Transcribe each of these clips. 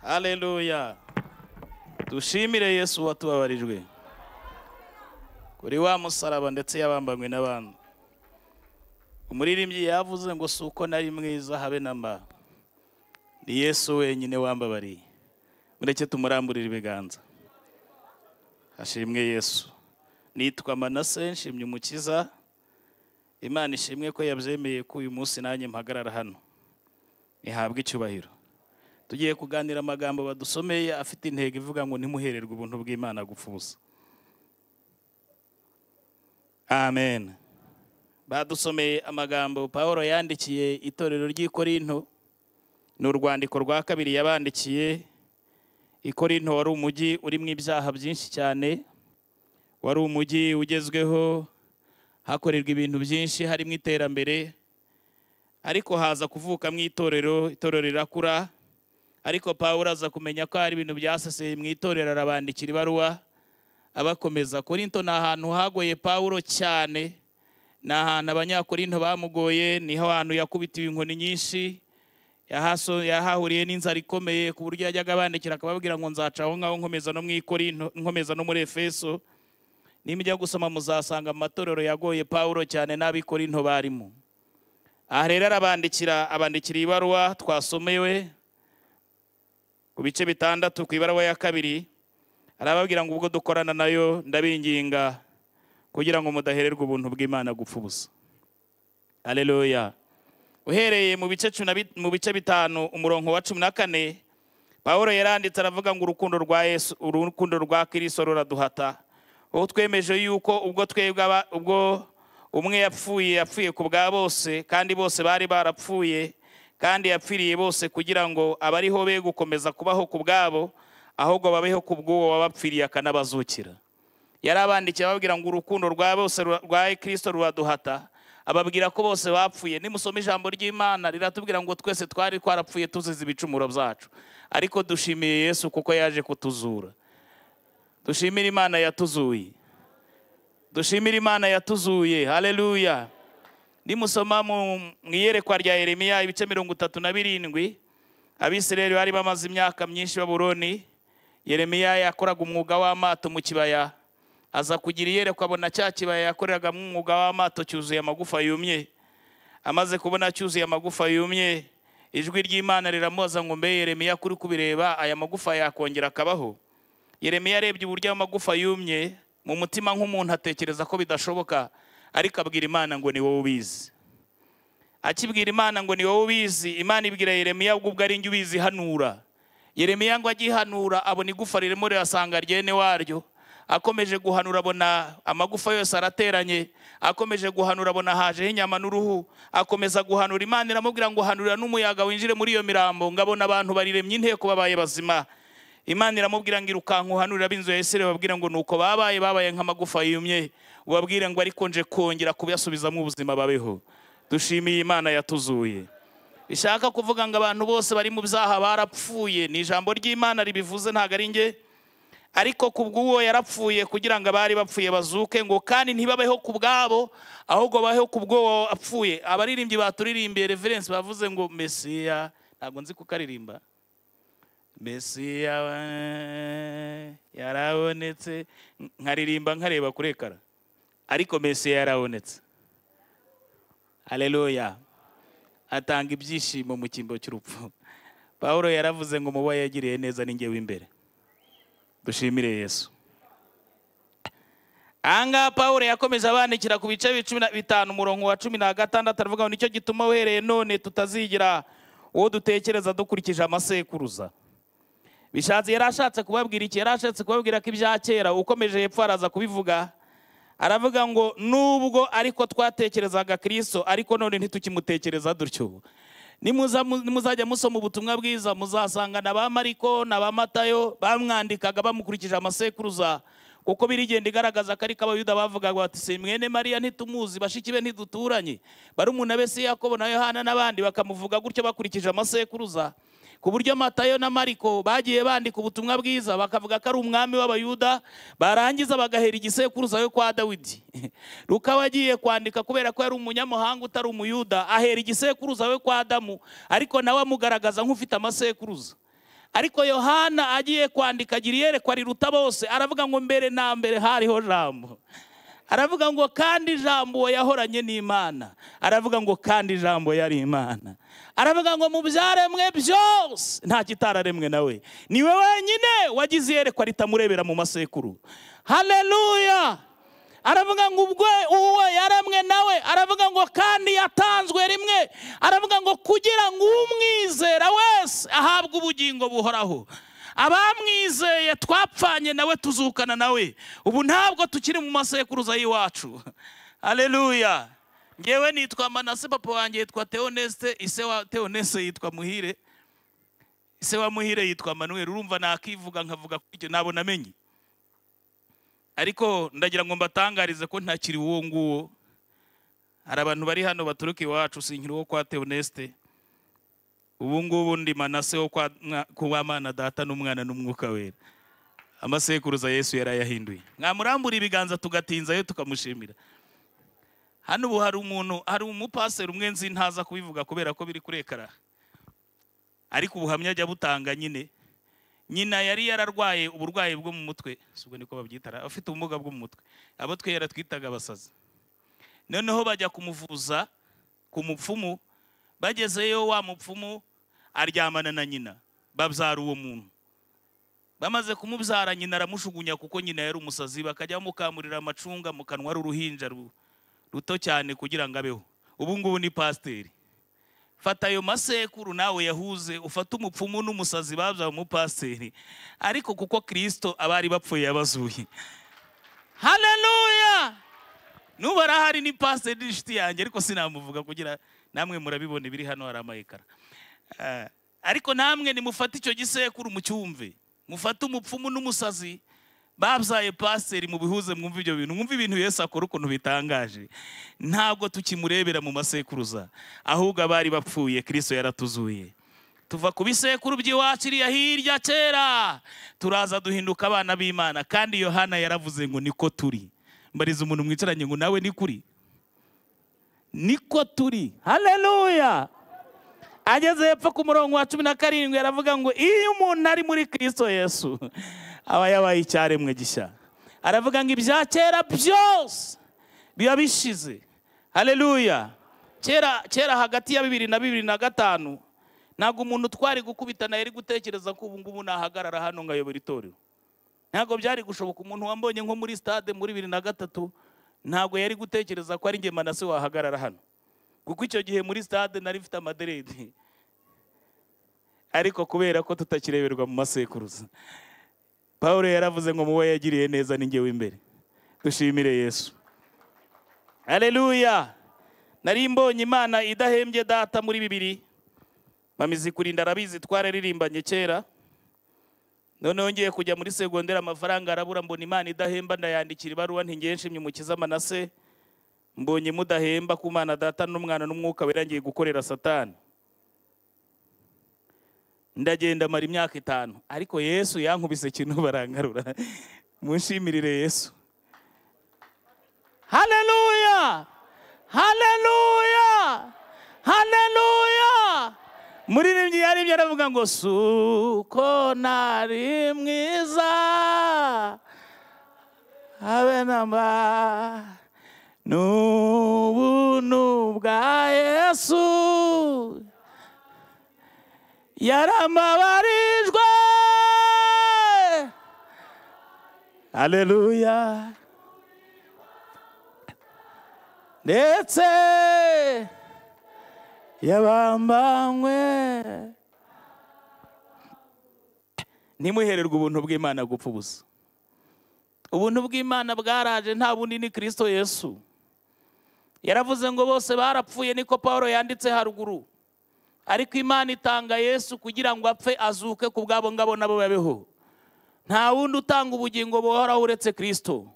Haleluya. Dushimire Yesu watubabarijwe kuri wa musaraba ndetse yabambanywe n'abantu. Umuririmbyi yavuze ngo si uko nari mwiza habe namba, ni Yesu wenyine wambabariye. Mureke tumuramburire ibiganza. Hashimwe Yesu. Nitwa Manase, nshimye Umukiza. Imana ishimwe ko yabyemeye ko uyu munsi nanjye mpagarara hano. Ihabwe icyubahiro. Tugiye kuganira amagambo badusomeye afite intego ivuga ngo ntimuhererwe ubuntu bw'Imana gupfa ubusa. Amen. Badusomeye amagambo Paulo yandikiye itorero ry'i Korinto. Ni urwandiko rwa kabiri yabandikiye. I Korinto wari umujyi urimo ibyaha byinshi cyane, wari umujyi ugezweho, hakorerwa ibintu byinshi harimo iterambere, ariko haza kuvuka mu itorero, itorero rirakura. Ariko Paulo aza kumenya ko hari ibintu byaseseye mu itorero, arabandikira ibaruwa abakomeza. Korinto ni ahantu hagoye Paulo cyane, ni ahantu abanyakorinto bamugoye, niho hantu yakubitiwe inkoni nyinshi, yahahuriye n'inzara ikomeye ku buryo yajyaga abandikira akababwira ngo nzaca aho ngaho nkomeza no mu Korinto, nkomeza no muri Efeso. Nimujya gusoma muzasanga amatorero yagoye Paulo cyane n'ab'i Korinto barimo. Aha rero arabandikira, abandikira ibaruwa twasomewe ku bice 6 ku ibaruwa ya 2, arababwira ngo ubwo dukorana nayo ndabinginga kugira ngo mudahererwe ubuntu bw'Imana gupfa ubusa. Haleluya. Uhereye mu bice 5 umurongo wa 14, Paulo yaranditse aravuga ngo urukundo rwa Yesu, urukundo rwa Kristo ruraduhata. Aho twemeje yuko ubwo twebwe ubwo umwe yapfuye, yapfuye ku bwa bose, kandi bose bari barapfuye, kandi yapfiriye bose kugira ngo abariho be gukomeza kubaho ku bwabo, ahubwo babeho ku bw'uwo wabapfiriye akanabazukira. Yarabandikiye ababwira ngo urukundo rwa bose rwa Kristo ruraduhata, ababwira ko bose bapfuye. Nimusoma ijambo ry'Imana riratubwira ngo twese twari twarapfuye tuzize ibicumuro byacu, ariko dushimiye Yesu kuko yaje kutuzura. Dushimire Imana yatuzuye. Dushimire Imana yatuzuye. Haleluya. Nimusoma mu iyerekwa rya Yeremiya ibice 37, Abisirayeli bari bamaze imyaka myinshi Babuloni. Yeremiya yakoraga umwuga w'amato mu kibaya, aza kugira iyerekwa abona cya kibaya yakoreraga mu mwuga w'amato cyuzuye amagufa yumye. Amaze kubona cyuzuye amagufa yumye, ijwi ry'Imana riramubaza ngo mbe Yeremiya, kuri kubireba aya magufa yakongera akabaho? Yeremiya arebye uburyo amagufa yumye mu mutima nk'umuntu atekereza ko bidashoboka, ariko abwira Imana ngo ni wowe ubizi. Akibwira Imana ngo ni wowe ubizi, Imana ibwira Yeremiya ubwo ari njye ubizi hanura. Yeremiya ngo agihanura abona igufa ririmo rirasanga ryene waryo. Akomeje guhanura abona amagufa yose arateranye. Akomeje guhanura abona hajeho inyama n'uruhu. Akomeza guhanura, Imana iramubwira ngo hanurira n'umuyaga winjire muri iyo mirambo, ngabona abantu bariremye inteko babaye bazima. Imana iramubwira ngo irukanka uhanurira ab'inzu ya Isirayeli, babwira ngo nuko babaye babaye nk'amagufa yumye, ubabwire ngo ariko nje kongera kubasubizamo ubuzima babeho. Dushimiye Imana yatuzuye. Ishaka kuvuga ngo abantu bose bari mu byaha barapfuye, ni ijambo ry'Imana ribivuze, ntago ari nge. Ariko kubw'uwo yarapfuye kugira ngo abari bapfuye bazuke, ngo kandi ntibabeho ku bwabo, ahubwo babeho ku bw'uwo apfuye. Abaririmbyi baturirimbiye reference bavuze ngo Mesiya, ntabwo nzi kukaririmba. Mesiya yarabonetse, nkaririmba nkareba kuri ekara, ariko Mesiya yarabonetse. Haleluya. Atanga ibyishimo mu cyimbo cy'urupfu. Paulo yaravuze ngo mubo yagiriye neza ni njye w'imbere. Dushimire Yesu. Anga Paulo yakomeje abandikira ku bice 15 umurongo wa 16, aravuga ngo nicyo gituma uhereye none tutazigira uwo dutekereza dukurikije amasekuruza. Bishatse yarashatse kubabwira iki? Yarashatse kubabwira ko ibya kera, ukomeje hepfo araza kubivuga, aravuga ngo nubwo ariko twatekerezaga Kristo, ariko none ntitukimutekereza dutyo. Nimuzajya musoma ubutumwa bwiza muzasanga na ba Mariko na ba Matayo bamwandikaga bamukurikije amasekuruza, kuko birigenda igaragaza ko ariko Abayuda bavugaga bati si mwene Mariya ntitumuzi, bashiki be ntiduturanye, barumuna be si Yakobo na Yohana n'abandi, bakamuvuga gutyo bakurikije amasekuruza. Ku buryo Matayo na Mariko bagiye bandika ubutumwa bwiza bakavuga ko ari umwami w'Abayuda, barangiza bagahera igisekuruza yo kwa Dawidi. Luka wagiye kwandika kubera ko yari umunyamahanga utari umuyuda, ahera igisekuruza we kwa Adamu, ariko nawe amugaragaza nk'ufite amasekuruza. Ariko Yohana agiye kwandika agira iyerekwa riruta bose, aravuga ngo mbere na mbere hariho Jambo. Aravuga ngo kandi Jambo yahoranye n'Imana. Aravuga ngo kandi Jambo yari Imana. Aravuga ngo mu byaremwe byose nta kitararemwe nawe. Niwe wenyine wagize iyerekwa ritamurebera mu masekuru. Haleluya! Aravuga ngo ubwo uwo yaremwe nawe, aravuga ngo kandi yatanzwe rimwe, aravuga ngo kugira ngo umwizera wese ahabwe ubugingo buhoraho. Abamwizeye twapfanye nawe tuzukana nawe. Ubu ntabwo tukiri mu masekuruza y'iwacu. Haleluya! Ngewe nitwa Manase, papa wanjye yitwa Theoneste, ise wa Theoneste yitwa Muhire, ise wa Muhire yitwa Manuel. Urumva nakivuga nkavuga icyo nabo namenye. Ariko ndagira ngo mbatangarize ko ntakiri uwo nguwo. Hari abantu bari hano baturuka iwacu, sinkiri uwo kwa Theoneste. Ubu ngubu ndi Manase wo kwa Mana Data n'Umwana n'Umwuka Wera. Amasekuruza Yesu yarayahinduye. Mwamurambura ibiganza tugatinzayo tukamushimira. Hano ubu hari umuntu, hari umupaseri umwe nzi ntaza kubivuga kubera ko biri kurekara. Ariko ubuhamya ajya butanga nyine. Nyina yari yararwaye uburwayi bwo mu mutwe, ubwo niko babyitara, afite ubumuga bwo mu mutwe. Abo twe yaratwitaga abasazi. Noneho bajya kumuvuza ku mupfumu, bagezeyo wa mupfumu aryamana na nyina, babyara uwo muntu. Bamaze kumubyara nyina aramushugunya kuko nyina yari umusazi, bakajya bamukamurira amacunga mu kanwa ari uruhinja ruto cyane kugira ngo abeho. Ubu ngubu ni pasiteri. Fata ayo masekuru nawe yahuze, ufate umupfumu n'umusazi babyaye umupasiteri. Ariko kuko Kristo abari bapfuye yabazuye. Haleluya! Nubu arahari ni pasiteri n'inshuti yanjye, ariko sinamuvuga kugira namwe murabibona ibiri hano hari amayekara. Ariko namwe nimufate icyo gisekuru mucyumve. Mufate umupfumu n'umusazi babyaye pasiteri mubihuze, mwumve ibyo bintu, mwumve ibintu Yesu akora ukuntu bitangaje. Ntabwo tukimurebera mu masekuruza, ahubwo abari bapfuye Kristo yaratuzuye. Tuva ku bisekuru by'iwacu iriya hirya kera, turaza duhinduka abana b'Imana. Kandi Yohana yaravuze ngo niko turi. Mbariza umuntu mwicaranye ngo nawe ni kuri, niko turi. Haleluya! Ageze hepfo ku murongo wa 17 yaravuga ngo iyo umuntu ari muri Kristo Yesu aba yabaye icyaremwe gishya. Aravuga ngo ibya kera byose biba bishize. Haleluya! Kera kera hagati ya 2000 na 2005 ntabwo umuntu twari gukubitana yari gutekereza ko ubu ngubu nahagarara hano ngayobora itorero. Ntabwo byari gushoboka. Umuntu wambonye nko muri stade muri 2003 ntabwo yari gutekereza ko ari nge Manase wahagarara hano, kuko icyo gihe muri stade nari mfite amaderedi. Ariko kubera ko tutakireberwa mu masekuruza, Paulo yaravuze ngo muwe yagiriye neza ni ngewe imbere. Dushimire Yesu. Haleluya! Nari mbonye Imana idahembye data muri 2000. Mamizi kurinda arabizi, twararirimbanye kera. Noneho ngiye kujya muri segonderi amafaranga arabura, mbona Imana idahemba, ndayandikira ibaruwa nti ngiye nshimye Umukiza Manase, mbonye mudahemba ku Mana Data n'Umwana n'Umwuka Wera, ngiye gukorera Satani. Ndagenda mara imyaka 5, ariko Yesu yankubise kintu barangarura. Munshimirire Yesu. Haleluya! Haleluya! Haleluya! Muririmbyi yaribye aravuga ngo suko nari mwiza habe namba n'ubuntu bwa Yesu yaramabarijwe. Haleluya! Ndetse yabambanywe. Ntimuhererwe ubuntu bw'Imana gupfa ubusa. Ubuntu bw'Imana bwaraje, nta bundi ni Kristo Yesu. Yaravuze ngo bose barapfuye, niko Paulo yanditse haruguru. Ariko Imana itanga Yesu kugira ngo apfe azuke ku bwabo ngabo nabo babeho. Nta wundi utanga ubugingo buhoraho uretse Kristo.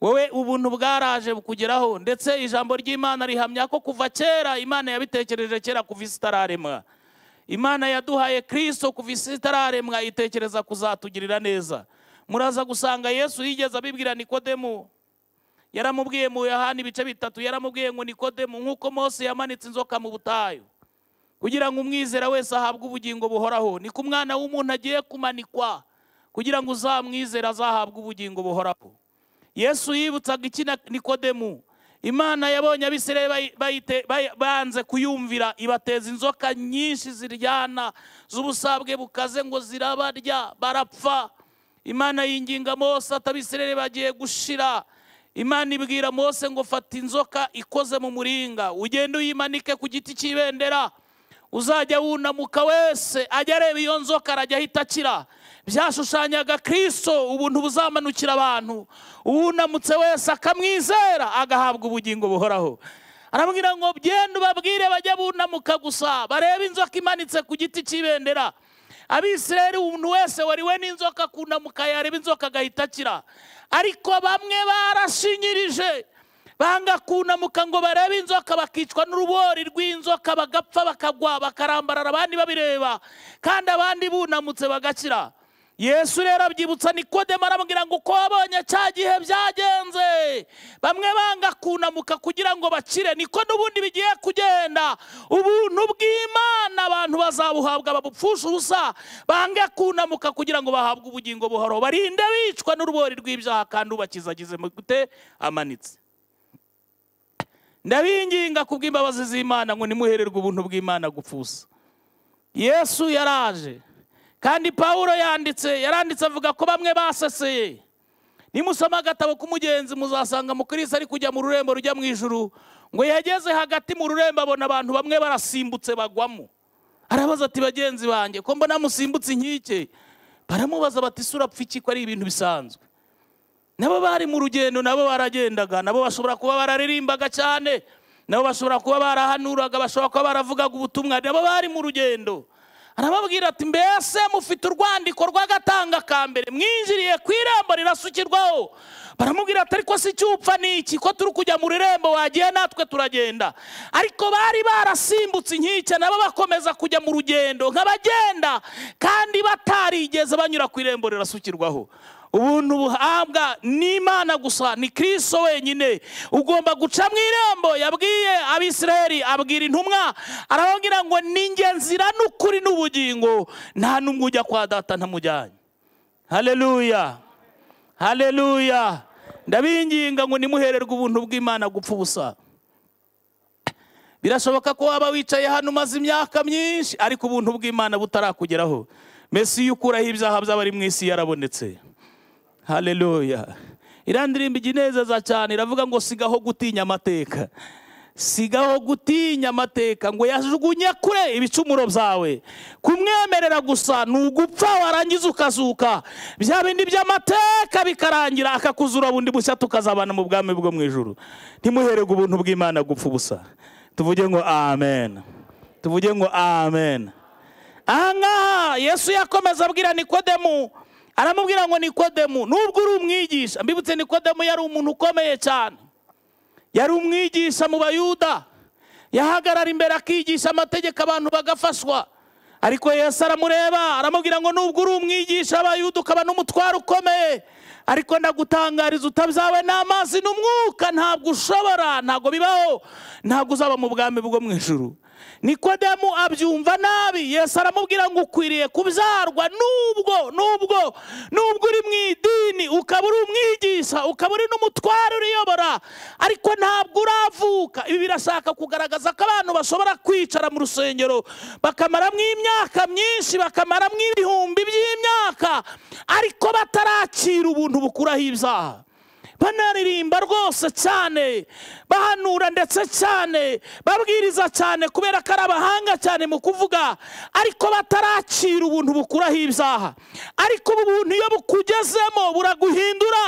Wowe ubuntu bwaraje bukugeraho, ndetse ijambo ry'Imana rihamya ko kuva kera Imana yabitekereje kera kuva isi itararemwa. Imana yaduhaye Kristo kuva isi itararemwa, itekereza kuzatugirira neza. Muraza gusanga Yesu yigeze abibwira Nikodemu. Yaramubwiye mu Yohana ibice 3, yaramubwiye ngo Nikodemu, nkuko Mose yamanitse inzoka mu butayu kugira ngo umwizera wese ahabwe ubugingo buhoraho. Niko Umwana w'umuntu agiye kumanikwa kugira ngo uzamwizera azahabwe ubugingo buhoraho. Yesu yibutsaga iki Nikodemu? Imana yabonye Abisirayeli banze kuyumvira, ibateza inzoka nyinshi ziryana z'ubusabwe bukaze ngo zirabarya barapfa. Imana yinginga Mose ati Abisirayeli bagiye gushira. Imana ibwira Mose ngo fata inzoka ikoze mu muringa ugende uyimanike ku giti cy'ibendera, uzajya wunamuka wese ajya areba iyo nzoka arajya ahita akira. Byashushanyaga Kristo, ubuntu buzamanukira abantu, uwunamutse wese akamwizera agahabwa ubugingo buhoraho. Arabwira ngo genda ubabwire bajye bunamuka gusa barebe inzoka imanitse ku giti cy'ibendera. Abisirayeli umuntu wese wariwe n'inzoka kunamuka yareba inzoka agahita akira, ariko bamwe barashinyirije banga kunamuka ngo barebe inzoka, bakicwa n'urubori rw'inzoka bagapfa bakagwa bakarambarara, abandi babireba kandi abandi bunamutse bagakira. Yesu rero abyibutsa Nikodemu aramubwira ngo uko wabonye cya gihe byagenze bamwe banga kunamuka kugira ngo bakire, niko n'ubundi bigiye kugenda. Ubuntu bw'Imana abantu bazabuhabwa babupfusha ubusa, bange kunamuka kugira ngo bahabwe ubugingo buhoraho, barinde bicwa n'urubori rw'ibyaha kandi ubakiza agize gute? Amanitse. Ndabinginga kubw'imbabazi z'Imana ngo nimuhererwe ubuntu bw'Imana gupfusa. Yesu yaraje. Kandi Paulo yaranditse avuga ko bamwe baseseye. Nimusoma agatabo k'umugenzi muzasanga Mukristo ari kujya mu rurembo rujya mu ijuru, ngo yageze hagati mu rurembo abona abantu bamwe barasimbutse bagwamo. Arabaza ati bagenzi banjye ko mbona musimbutse inkike? Baramubaza bati isura apfa iki ko ari ibintu bisanzwe? Nabo bari mu rugendo, nabo baragendaga, nabo bashobora kuba bararirimbaga cyane, nabo bashobora kuba barahanuraga, bashobora kuba baravugaga ubutumwa, nabo bari mu rugendo. Arababwira ati mbese mufite urwandiko rw'agatanga ka mbere mwinjiriye ku irembo rirasukirwaho? Baramubwira ati ariko si cyupfa niki ko turi kujya mu rurembo wagiye natwe turagenda. Ariko bari barasimbutse inkike, nabo bakomeza kujya mu rugendo nk'abagenda kandi batarigeze banyura ku irembo rirasukirwaho. Ubuntu buhabwa n'Imana gusa, ni Kristo wenyine ugomba guca mu irembo. Yabwiye Abisirayeli, abwira intumwa, arababwira ngo ninjye nzira n'ukuri n'ubugingo, nta n'umwe ujya kwa data ntamujyanye. Haleluya, haleluya. Ndabinginga ngo nimuhererwe ubuntu bw'Imana gupfa ubusa. Birashoboka ko waba wicaye hano umaze imyaka myinshi ariko ubuntu bw'Imana butarakugeraho. Mesiya ukuraho ibyaha by'abari mu isi yarabonetse. Haleluya. Irandirimba iginezeza cyane iravuga ngo sigaho gutinya amateka. Sigaho gutinya amateka, ngo yajugunye kure ibicumuro byawe. Kumwemerera gusa ni ugupfa warangiza ukazuka, bya bindi by'amateka bikarangira, akakuzura bundi bushya tukazabana mu bwami bwo mu ijuru. Ntimuhererwe ubuntu bw'Imana gupfa ubusa. Tuvuge ngo amen. Tuvuge ngo amen. Aha Yesu yakomeza abwira Nikodemu, aramubwira ngo Nikodemu nubwo uri umwigisha. Mbibutse Nikodemu yari umuntu ukomeye cyane, yari umwigisha mu Bayuda, yahagarara imbere akigisha amategeko abantu bagafashwa. Ariko Yesu aramureba aramubwira ngo nubwo uri umwigisha abayuda ukaba n'umutwaro ukomeye, ariko ndagutangariza utabyawe n'amazi n'umwuka ntabwo ushobora, ntabwo bibaho, ntabwo uzaba mu bwami bwo mu ijuru. Nikodemu abyumva nabi. Yesu aramubwira ngo ukwiriye kubyarwa nubwo nubwo uri mu idini ukaba uri umwigisha ukaba uri n'umutware uriyobora, ariko ntabwo uravuka. Ibi birashaka kugaragaza ko abantu bashobora kwicara mu rusengero bakamaramo imyaka myinshi, bakamaramo ibihumbi by'imyaka, ariko batarakira ubuntu bukuraho ibyaha. Banaririmba rwose cyane, bahanura ndetse cyane, babwiriza cyane kubera ko ari abahanga cyane mu kuvuga, ariko batarakira ubuntu bukuraho ibyaha. Ariko ubu buntu iyo bukugezemo buraguhindura,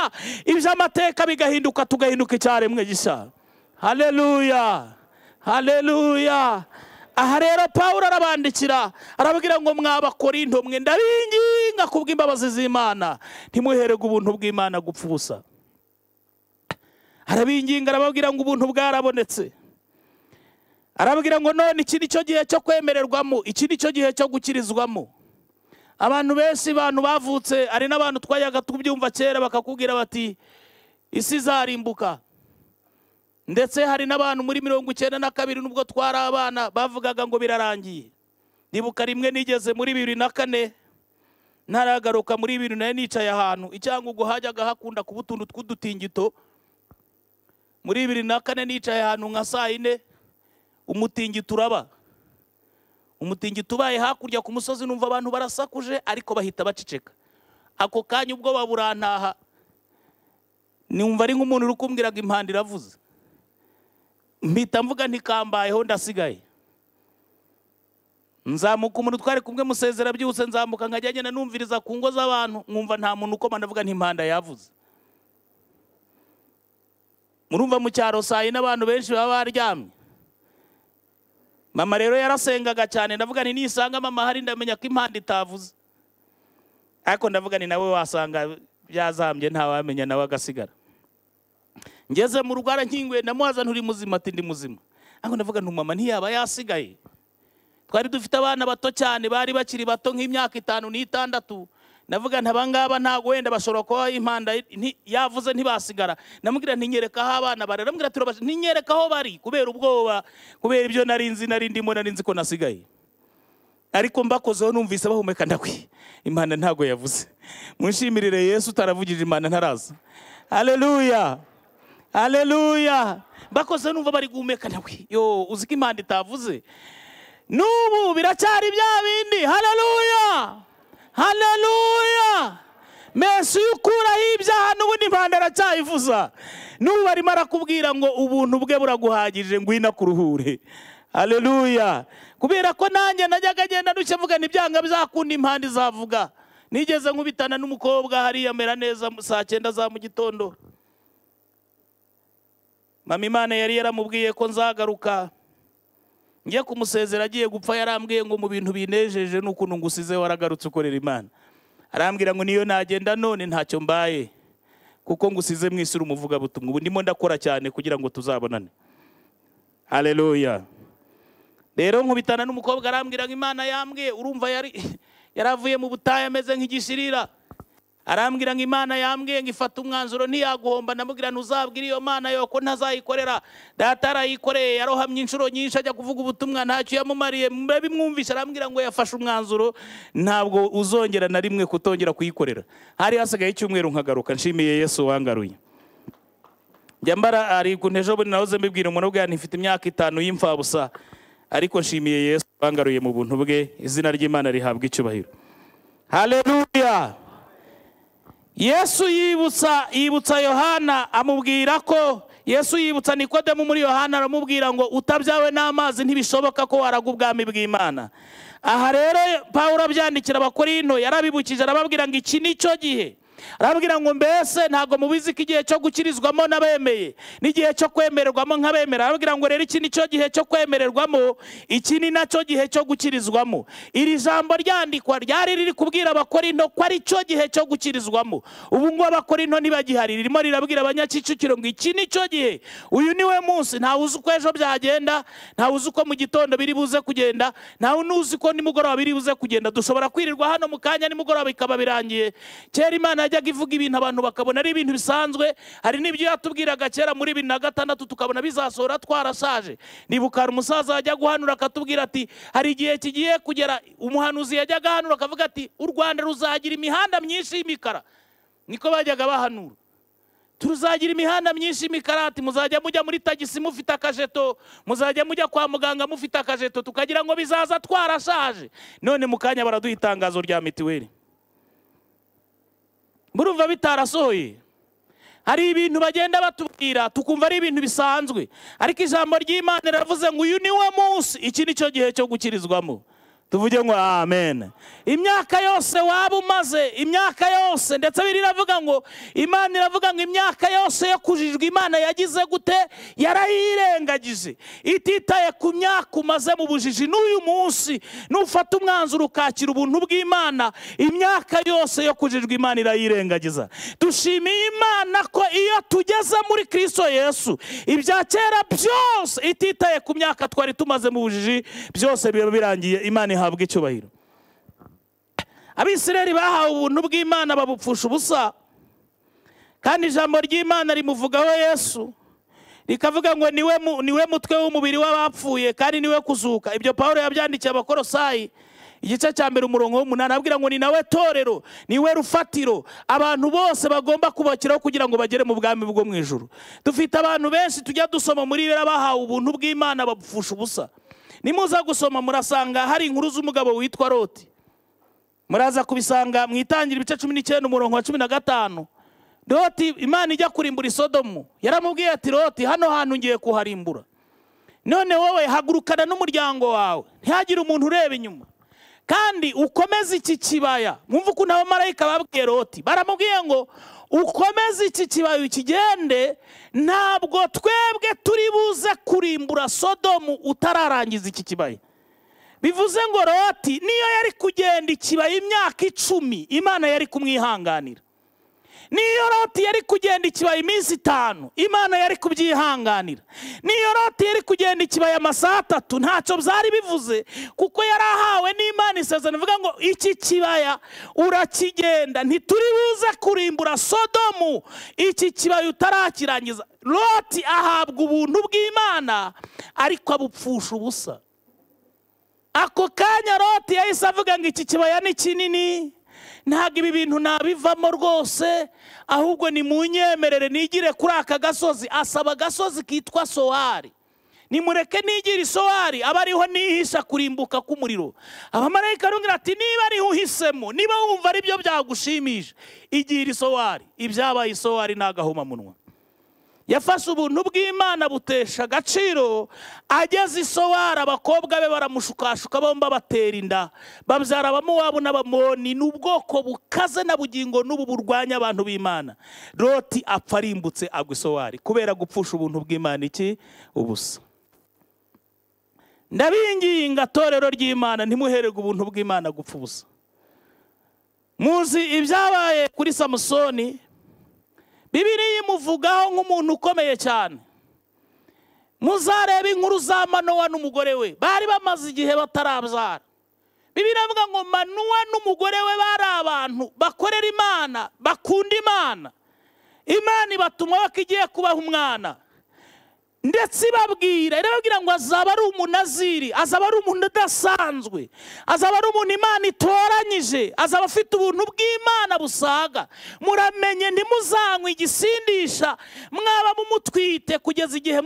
iby'amateka bigahinduka, tugahinduka icyaremwe gishya. Haleluya, haleluya. Aha rero Pawulo arabandikira arababwira ngo mwabakorinto mwe ndabinginga kubw'imbabazi z'Imana ntimuhererwe ubuntu bw'Imana gupfa ubusa. Arabinginga arababwira ngo ubuntu bwarabonetse. Arababwira ngo none iki ni cyo gihe cyo kwemererwamo, iki ni cyo gihe cyo gukirizwamo. Abantu benshi, abantu bavutse, ari n'abantu twayaga tubyumva kera bakakubwira bati isi izarimbuka. Ndetse hari n'abantu muri 92 nubwo twari abana bavugaga ngo birarangiye. Nibuka rimwe nigeze muri 2004 ntaragaruka muri 2004 nicaye ahantu icyangugu hajyaga hakunda kuba utuntu tw'udutingito. Muri 2004 nicaye ahantu nka saa 4 umutingito uraba. Umutingito ubaye hakurya ku musozi numva abantu barasakuje ariko bahita baceceka. Ako kanya ubwo baburantaha numva ari nk'umuntu uri kumbwiraga impanda iravuze. Mpita mvuga ntikambayeho ndasigaye. Nzamuka umuntu twari kumwe musezera byose, nzamuka nkajya ngenda numviriza ku ngo z'abantu nkumva nta muntu ukoma, ndavuga nti impanda yavuze. Murumva mu cyaro saa 4 abantu benshi baba baryamye. Mama rero yarasengaga cyane, ndavuga nti nisanga mama hari ndamenya ko impanda itavuze. Ariko ndavuga ni nawe wasanga byazambye ntawamenya nawe agasigara. Ngeze mu rugo arankinguye ndamubaza nturi muzima, ati ndi muzima. Ariko ndavuga nti mama ntiyaba yasigaye. Twari dufite abana bato cyane bari bakiri bato nk'imyaka 5 n'6. Ndavuga nti abangaba ntago wenda bashobora kuba impanda yavuze ntibasigara. Namubwira nti nyereka aho abana bari, namubwira ati ntinyereka aho bari kubera ubwoba, kubera ibyo nari nzi nari ndimo nari nzi ko nasigaye. Ariko mbakozeho numvise bahumeka ndakwi impanda ntago yavuze. Munshimirire Yesu utaravugije impanda ntaraza. Haleluya, haleluya. Bakozeho numva bari guhumeka ndakwi yo uzi ko impanda itavuze. Nubu biracyari bya bindi. Haleluya, haleluya. Mesu ukuraho ibyaha n'ubundi impanda aracyayivuza. Nubu arimo arakubwira ngo ubuntu bwe buraguhagije ngwino kuruhure. Haleluya. Kubera ko nanjye najyaga ngenda ndushye mvuga ntibyanga bizakunda impanda izavuga. Nigeze nkubitana n'umukobwa hariya mera neza saa 9 za mu gitondo. Mama Imana yari yaramubwiye ko nzagaruka. Ngiye kumusezera agiye gupfa yarambwiye ngo mu bintu binejeje n'ukuntu ngusize waragarutse ukorera Imana. Arambwira ngo niyo nagenda none ntacyo mbaye kuko ngusize mu isi umuvuga butumwa. Ubu ndimo ndakora cyane kugira ngo tuzabonane. Haleluya. Rero nkubitana n'umukobwa arambwira ngo Imana yambwiye, urumva yari yaravuye mu butayu ameze nk'igishirira. Arambwira ngo Imana yambwiye ngo ifata umwanzuro ntiyaguhomba. Ndamubwira ntuzabwira iyo Mana yo ko ntazayikorera. Data arayikoreye yarohamye inshuro nyinshi ajya kuvuga ubutumwa ntacyo yamumariye. Mbe bimwumvisha arambwira ngo yafashe umwanzuro ntabwo uzongera na rimwe kutongera kuyikorera. Hari hasigaye icyumweru nkagaruka. Nshimiye Yesu wangaruye. Njya mbara ari kuntejo buri nahoze mbibwira umuntu ubwe ntifite imyaka 5 y'imfabusa, ariko nshimiye Yesu wangaruye mu buntu bwe. Izina ry'Imana rihabwa icyubahiro. Haleluya. Yesu yibutsa Yohana amubwira ko Yesu yibutsa Nikodemu muri Yohana aramubwira ngo utabyawe n'amazi ntibishoboka ko waraga ubwami bw'Imana. Aha rero Pawulo abyandikira Abakorinto yarabibukije arababwira ngo iki nicyo gihe. Arababwira ngo mbese ntago mubizi ko igihe cyo gukirizwamo n'abemeye n'igihe cyo kwemererwamo nk'abemera. Arababwira ngo rero iki nicyo gihe cyo kwemererwamo, iki ni nacyo gihe cyo gukirizwamo. Iri jambo ryandikwa ryari riri kubwira Abakorinto ko ari cyo gihe cyo gukirizwamo. Ubu ngo Abakorinto ntibagihari, ririmo rirabwira Abanyakicukiro ngo iki nicyo gihe, uyu niwe munsi. Ntawe uzi uko ejo byagenda, ntawe uzi uko mu gitondo biri buze kugenda, ntawe uzi ko nimugoroba biri buze kugenda. Dushobora kwirirwa hano mu kanya nimugoroba bikaba birangiye. Kera Imana yajyaga ivuga ibintu abantu bakabona ari ibintu bisanzwe. Hari n'ibyo yatubwiraga kera muri 2006 tukabona bizasohora twarashaje. Nibuka hari umusaza yajya guhanura akatubwira ati hari igihe kigiye kugera, umuhanuzi yajyaga ahanura akavuga ati u Rwanda ruzagira imihanda myinshi y'imikara. Niko bajyaga bahanura. Tuzagira imihanda myinshi y'imikara, ati muzajya mujya muri tagisi mufite akajeto, muzajya mujya kwa muganga mufite akajeto, tukagira ngo bizaza twarashaje. None mu kanya baraduha itangazo rya mitiweli. Murumva bitarasohoye. Hari ibintu bagenda batubwira tukumva ari ibintu bisanzwe, ariko ijambo ry'Imana riravuze ngo uyu niwo munsi, iki nicyo gihe cyo gukirizwamo. Tuvuge ngo amen. Imyaka yose waba umaze, imyaka yose, ndetse biravuga ngo Imana iravuga ngo imyaka yose yo kujijwa Imana yagize gute? Yarayirengagije. Ititaye ku myaka umaze mu bujiji. N'uyu munsi nufata umwanzuro ukakira ubuntu bw'Imana, imyaka yose yo kujijwa Imana irayirengagiza. Dushimiye Imana ko iyo tugeze muri Kristo Yesu, ibya kera byose ititaye ku myaka twari tumaze mu bujiji, byose biba birangiye. Imana ihabwa icyubahiro. Abisirayeli bahawe ubuntu bw'Imana babupfusha ubusa, kandi ijambo ry'Imana rimuvugaho Yesu Rikavuga ngo niwe mutwe w'umubiri w'abapfuye kandi niwe kuzuka. Ibyo Paulo yabyandikiye Abakolosayi igice cya 1 umurongo w'8, abwira ngo ni nawe torero, niwe rufatiro abantu bose bagomba kubakiraho kugira ngo bagere mu bwami bwo mu ijuru. Dufite abantu benshi tujya dusoma muri Bibiliya bahawe ubuntu bw'Imana babupfusha ubusa. Nimuza gusoma murasanga hari inkuru z'umugabo witwa Loti. Muraza kubisanga mu Itangira ibice 19 umurongo wa 15. Loti, Imana ijya kurimbura Sodomu, yaramubwiye ati Loti, hano hantu ngiye kuharimbura, none wowe hagurukana n'umuryango wawe, ntihagire umuntu ureba inyuma, kandi ukomeze iki kibaya. Mwumva ukuntu abamarayika babwiye Loti, baramubwiye ngo ukomeze iki kibaya ukigende, ntabwo twebwe turi buze kurimbura Sodomu utararangiza iki kibaya. Bivuze ngo Loti niyo yari kugenda ikibaya imyaka 10, Imana yari kumwihanganira. Niyo Loti yari kugenda ikibaya iminsi 5, Imana yari kubyihanganira. Niyo Loti yari kugenda ikibaya amasaha 3, ntacyo byari bivuze, kuko yarahawe n'Imana isezerano ivuga ngo iki kibaya urakigenda, ntituri buze kurimbura Sodomu iki kibaya utarakirangiza. Loti ahabwa ubuntu bw'Imana ariko abupfusha ubusa. Ako kanya Loti yahise avuga ngo iki kibaya ni kinini, ntabwo ibi bintu nabivamo rwose, ahubwo ni munyemerere nigire kuri aka gasozi. Asaba agasozi kitwa Sowari, nimureke nigire Sowari aba ariho nihisha kurimbuka k'umuriro. Abamarayika arongera ati niba ariho uhisemo, niba wumva ari byo byagushimisha, igira Sowari. Ibyabaye Sowari nagahomamunwa. Yafashe ubuntu bw'Imana butesha agaciro. Ageze Isowari abakobwa be baramushukashuka bomba batera inda, babyara Abamowabu n'Abamoni. Ni ubwoko bukaze na bugingo n'ubu burwanya abantu b'Imana. Loti apfa arimbutse agwa Isowari kubera gupfusha ubuntu bw'Imana iki ubusa. Ndabinginga torero ry'Imana, ntimuhererwe ubuntu bw'Imana gupfa ubusa. Muzi ibyabaye kuri Samusoni. Bibiliya imuvugaho nk'umuntu ukomeye cyane. Muzareba inkuru za Manowa n'umugore we, bari bamaze igihe batarabyara. Bibiliya ivuga ngo Manowa n'umugore we bari abantu bakorera Imana, bakunda Imana. Imana ibatuma bakigiye kubaha umwana, ndetse ibabwira, irababwira ngo azaba ari umunaziri, azaba ari umuntu udasanzwe, azaba ari umuntu Imana itoranyije, azaba afite ubuntu bw'Imana busaga. Muramenye ntimuzanywe igisindisha mwaba mumutwite kugeza igihe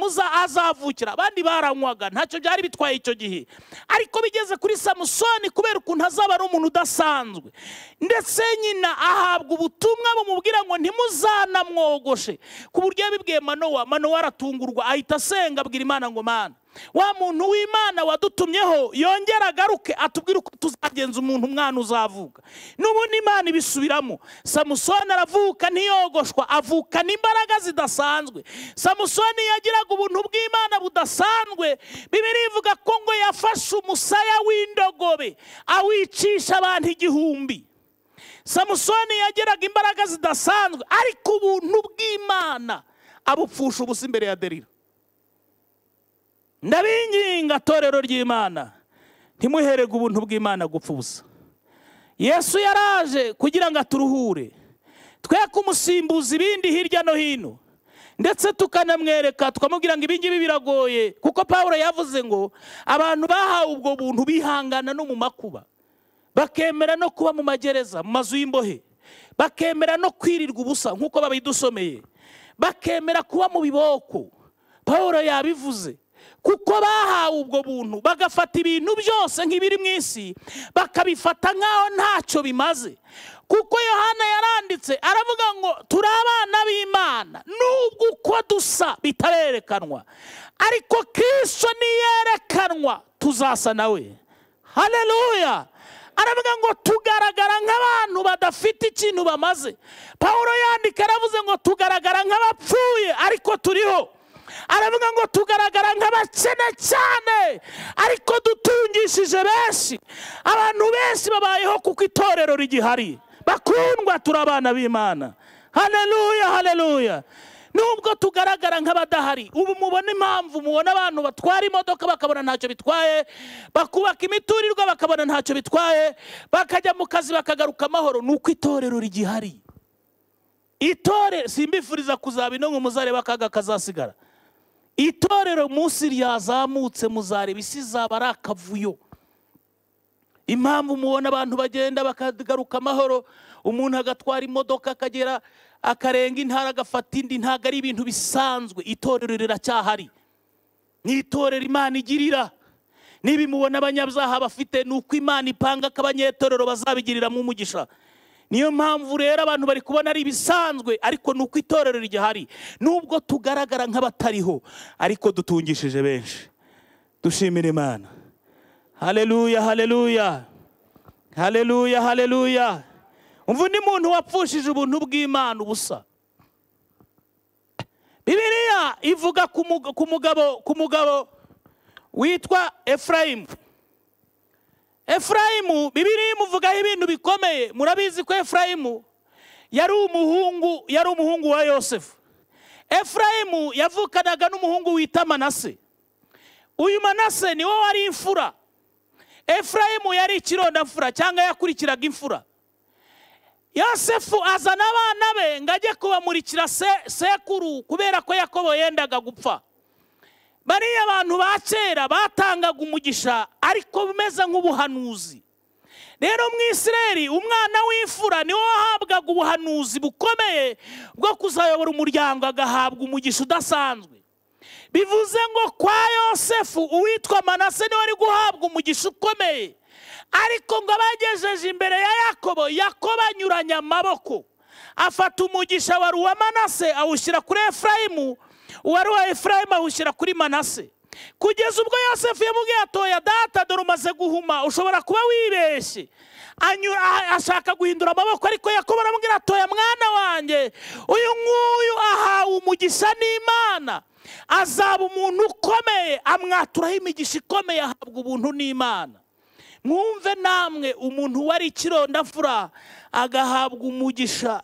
azavukira. Abandi baranywaga ntacyo byari bitwaye icyo gihe, ariko bigeze kuri Samusoni kubera ukuntu azaba ari umuntu udasanzwe, ndetse nyina ahabwa ubutumwa bumubwira ngo ntimuzanamwogoshe. Ku buryo yabibwiye Manowa, Manowa aratungurwa, ahita asenga abwira Imana ngo Mana, wa muntu w'Imana wadutumyeho yongera agaruke atubwire uko tuzagenza umuntu umwana uzavuka. N'ubundi Imana ibisubiramo. Samusoni aravuka ntiyogoshwa, avukana imbaraga zidasanzwe. Samusoni yagiraga ubuntu bw'Imana budasanzwe. Bibiliya ivuga ko ngo yafashe umusaya w'indogobe awicisha abantu 1000. Samusoni yagiraga imbaraga zidasanzwe, ariko ubuntu bw'Imana abupfusha ubusa imbere ya Delila. Ndabinginga torero ry'Imana, ntimuhererwe ubuntu bw'Imana gupfa ubusa. Yesu yaraje kugira ngo aturuhure, twe kumusimbuza ibindi hirya no hino, ndetse tukanamwereka tukamubwira ngo ibingibi biragoye, kuko Paulo yavuze ngo abantu bahawe ubwo buntu bihangana no mu makuba, bakemera no kuba mu magereza, mu mazu y'imbohe, bakemera no kwirirwa ubusa nk'uko babidusomeye, bakemera kuba mu biboko. Paulo yabivuze kuko bahawe ubwo buntu bagafata ibintu byose nk'ibiri mu isi, bakabifata nk'aho ntacyo bimaze. Kuko Yohana yaranditse aravuga ngo turi abana b'Imana nubwo uko dusa bitarerekanwa, ariko Kristo niyerekanwa tuzasa nawe. Haleluya! Aravuga ngo tugaragara nk'abantu badafite ikintu bamaze. Paulo yandika aravuze ngo tugaragara nk'abapfuye ariko turiho. Aravuga ngo tugaragara nk'abakene cyane ariko dutungishije benshi. Abantu benshi babayeho kuko itorero rigihari. Bakundwa, turi abana b'Imana. Haleluya, haleluya. Nubwo tugaragara nk'abadahari, ubu mubona impamvu mubona abantu batwara imodoka bakabona ntacyo bitwaye, bakubaka imiturirwa bakabona ntacyo bitwaye, bakajya mu kazi bakagaruka amahoro, nuko itorero rigihari. Itore simbifuriza kuzaba ino ngo muzareba akaga kazasigara. Itorero munsi ryazamutse muzareba isi izaba ari akavuyo. Impamvu mubona abantu bagenda bakagaruka amahoro, umuntu agatwara imodoka akagera akarenga intara agafata indi, ntabwo ari ibintu bisanzwe. Itorero riracyahari, ni itorero Imana igirira. Niba mubona abanyabyaha bafite, ni uko Imana ipanga ko abanyetorero bazabigiriramo umugisha. Niyo mpamvu rero abantu bari kubona ari ibisanzwe, ariko ni uko itorero rigihari. Nubwo tugaragara nk'abatariho, ariko dutungishije benshi. Dushimire Imana. Haleluya, haleluya, haleluya, haleluya. Umva undi muntu wapfushije ubuntu bw'Imana ubusa. Bibiliya ivuga ku mugabo witwa Efrayimu. Efrayimu Bibiliya imuvugaho ibintu bikomeye. Murabizi ko Efrayimu yari umuhungu wa Yosefu. Efrayimu yavukanaga n'umuhungu wita Manase. Uyu Manase niwe wari imfura. Efrayimu yari ikirondamfura cyangwa yakurikiraga imfura. Yosefu azana abana be ngo ajye kubamurikira sekuru, kubera ko Yakobo yendaga gupfa. Bariya abantu ba kera batangaga umugisha ariko bimeze nk'ubuhanuzi. Rero mu Isirayeli umwana w'imfura niwe wahabwaga ubuhanuzi bukomeye bwo kuzayobora umuryango, agahabwa umugisha udasanzwe. Bivuze ngo kwa Yosefu uwitwa Manase niwe wari guhabwa umugisha ukomeye, ariko ngo abagejeje imbere ya Yakobo, Yakobo anyuranya amaboko, afata umugisha wari uwa Manase awushyira kuri Efrayimu, uwari uwa Efrayimu awushyira kuri Manase. Kugeza ubwo Yosefu yamubwiye atoya, data dore umaze guhuma, ushobora kuba wibeshye. Ashaka guhindura amaboko, ariko Yakobo aramubwira atoya, mwana wanjye, uyu nguyu ahawe umugisha n'Imana, azaba umuntu ukomeye. Amwaturaho imigisha ikomeye, ahabwa ubuntu n'Imana. Mwumve namwe, umuntu wari ikirondamfura agahabwa umugisha,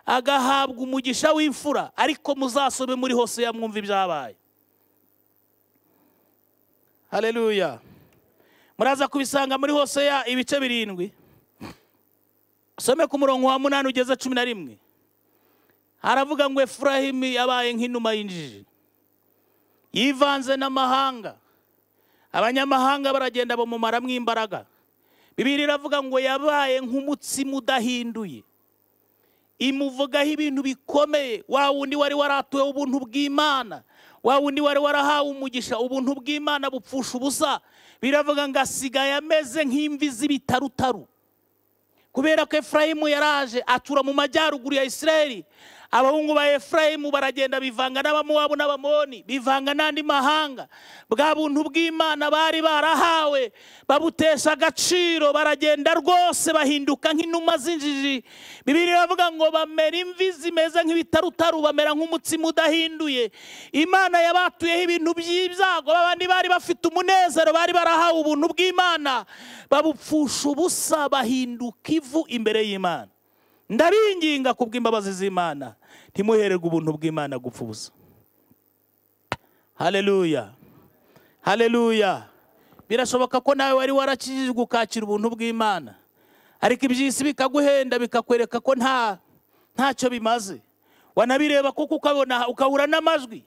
agahabwa umugisha w'imfura. Ariko muzasome muri Hoseya mwumve ibyabaye. Haleluya. Muraza kubisanga muri Hoseya ibice 7. Some ku murongo wa 8 ugeze 11. Haravuga ngo Efrayimu yabaye nk'inuma y'injiji, yivanze n'amahanga. Abanyamahanga baragenda bamumaramwo imbaraga. Bibiliya iravuga ngo yabaye nk'umutsima udahinduye. Imuvugaho ibintu bikomeye. Wa wundi wari waratuwe ubuntu bw'Imana, wa wundi wari warahawe umugisha, ubuntu bw'Imana bupfusha ubusa. Biravuga ngo asigaye ameze nk'imvi z'ibitarutaru. Kubera ko Efrayimu yaraje atura mu majyaruguru ya Isirayeli, abahungu ba Efrayimu baragenda bivanga n'Abamowabu n'Abamoni, bivanga n'andi mahanga. Bwa buntu bw'Imana bari barahawe babutesha agaciro, baragenda rwose bahinduka nk'inuma z'injiji. Bibiliya iravuga ngo bamera imvi zimeze nk'ibitarutaru, bamera nk'umutsima udahinduye. Imana yabatuyeho ibintu by'ibyago. Abandi bari bafite umunezero, bari barahawe ubuntu bw'Imana, babupfusha ubusa, bahinduka ivu imbere y'Imana. Ndabinginga kubw'imbabazi z'Imana, ntimuhererwe ubuntu bw'Imana gupfa ubusa. Haleluya, haleluya. Birashoboka ko nawe wari warakijijwe ukakira ubuntu bw'Imana, ariko iby'isi bikaguhenda, bikakwereka ko ntacyo bimaze. Wanabireba kuko ukabona, ukahura n'amajwi,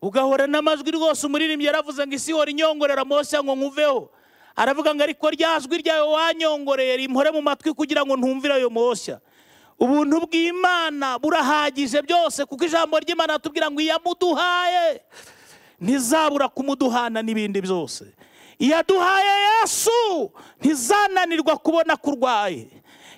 ugahora n'amajwi rwose. Umuririmbyi yaravuze ngo isi ihora inyongorera Mose ngo nkuveho. Aravuga ngo ariko rya jwi ryawe wanyongoreye rimpore mu matwi kugira ngo ntumvire ayo moshya. Ubuntu bw'Imana burahagije byose, kuko ijambo ry'Imana atubwira ngo iyamuduhaye ntizabura kumuduhana n'ibindi byose. Iyaduhaye Yesu ntizananirwa kubona kurwaye.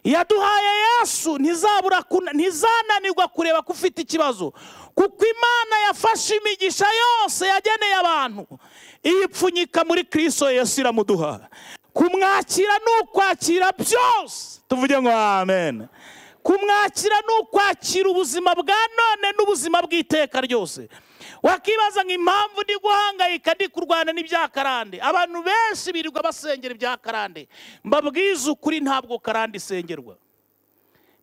Iyaduhaye Yesu ntizananirwa kureba ko ufite ikibazo, kuko Imana yafashe imigisha yose yageneye abantu iyipfunyika muri Kristo Yesu iramuduha. Kumwakira ni ukwakira byose. Tuvuge ngo amen. Kumwakira ni ukwakira ubuzima bwa none n'ubuzima bw'iteka ryose. Wakibaza ngo impamvu ndi guhangayika, ndi kurwana n'ibyakarande. Abantu benshi birirwa basengera ibyakarande. Mbabwiza ukuri, ntabwo karande isengerwa.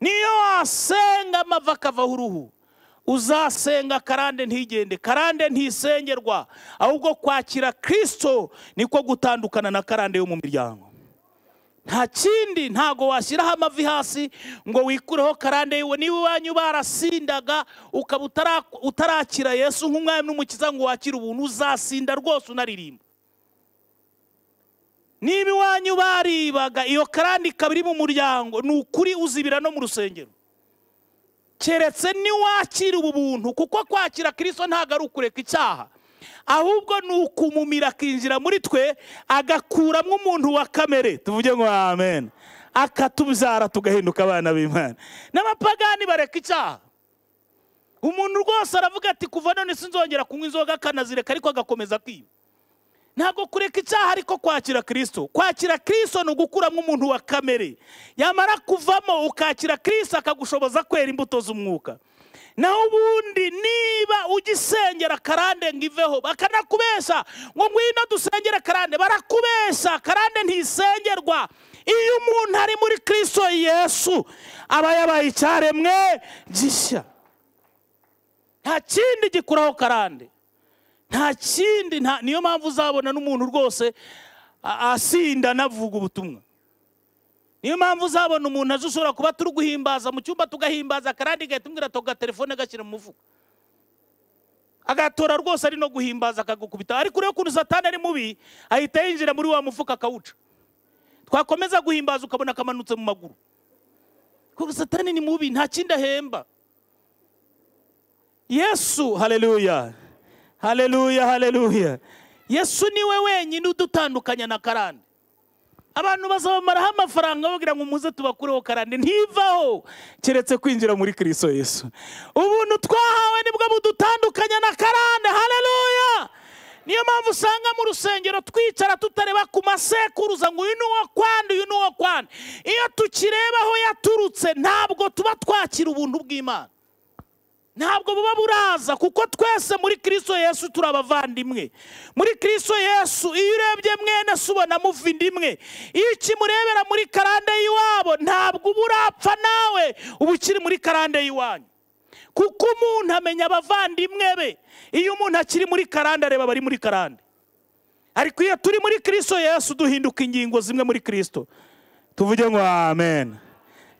Niyo wasenga amava akavaho uruhu, uzasenga karande ntigende. Karande ntisengerwa, ahubwo kwakira Kristo niko gutandukana na karande yo mu miryango. Nta kindi, ntago washyiraho amavi hasi ngo wikureho karande yiwe. Niba iwanyu barasindaga ukaba utarakira Yesu nk'umwami n'umukiza ngo wakire ubuntu, uzasinda rwose unaririmba. Niba iwanyu baribaga iyo karande ikaba iri mu muryango, ni ukuri uzibira no mu rusengero. Keretse niwakira ubu buntu, kuko kwakira Kristo ntago ari ukureka icyaha, ahubwo ni ukumumira akinjira muri twe agakuramo umuntu wa kamere. Tuvuge ngo amen. Akatubyara tugahinduka abana b'Imana. N'abapagani bareka icyaha. Umuntu rwose aravuga ati kuva none sinzongera kunywa inzoga, akanazireka, ariko agakomeza kwiba. Ntabwo kureka icyaha ariko kwakira Kristo. Kwakira Kristo ni ugukuramo umuntu wa kamere. Yamara kuvamo ukakira Kristo akagushoboza kwera imbuto z'umwuka. Naho ubundi niba ugisengera karande ngo iveho, bakanakubesha ngo ngwino dusengere karande, barakubesha. Karande ntisengerwa. Iyo umuntu ari muri Kristo Yesu aba yabaye icyaremwe gishya. Nta kindi gikuraho karande, nta kindi. Niyo mpamvu uzabona n'umuntu rwose asinda anavuga ubutumwa. Niyo mpamvu uzabona umuntu aje ushobora kuba turi guhimbaza mu cyumba tugahimbaza karande igahita imubwira toga telefone gashyira mu mufuka, agatora rwose ari no guhimbaza akagukubita. Ariko urebe ukuntu Satani ari mubi, ahita yinjira muri wa mufuka akawuca. Twakomeza guhimbaza ukabona kamanutse mu maguru. Kuko Satani ni mubi, nta kindi ahemba. Yesu, haleluya, haleluya, haleluya. Yesu niwe wenyine udutandukanya na karande. Abantu bazabamaraho amafaranga bagira ngo muze tubakureho karande, ntivaho keretse kwinjira muri Kristo Yesu. Ubuntu twahawe nibwo budutandukanya na karande. Haleluya. Niyo mpamvu usanga mu rusengero twicara tutareba ku masekuruza ngo uyu ni uwo kwande, uyu ni uwo kwande. Iyo tukireba aho yaturutse ntabwo tuba twakira ubuntu bw'Imana, ntabwo buba buraza, kuko twese muri Kristo Yesu turi abavandimwe. Muri Kristo Yesu iyo urebye mwene se ubona muva inda imwe. Iyo ukimurebera muri karande y'iwabo ntabwo uba urapfa nawe, uba ukiri muri karande y'iwanyu. Kuko umuntu amenya abavandimwe be. Iyo umuntu akiri muri karande areba bari muri karande. Ariko iyo turi muri Kristo Yesu duhinduka ingingo zimwe muri Kristo. Tuvuge ngo amen.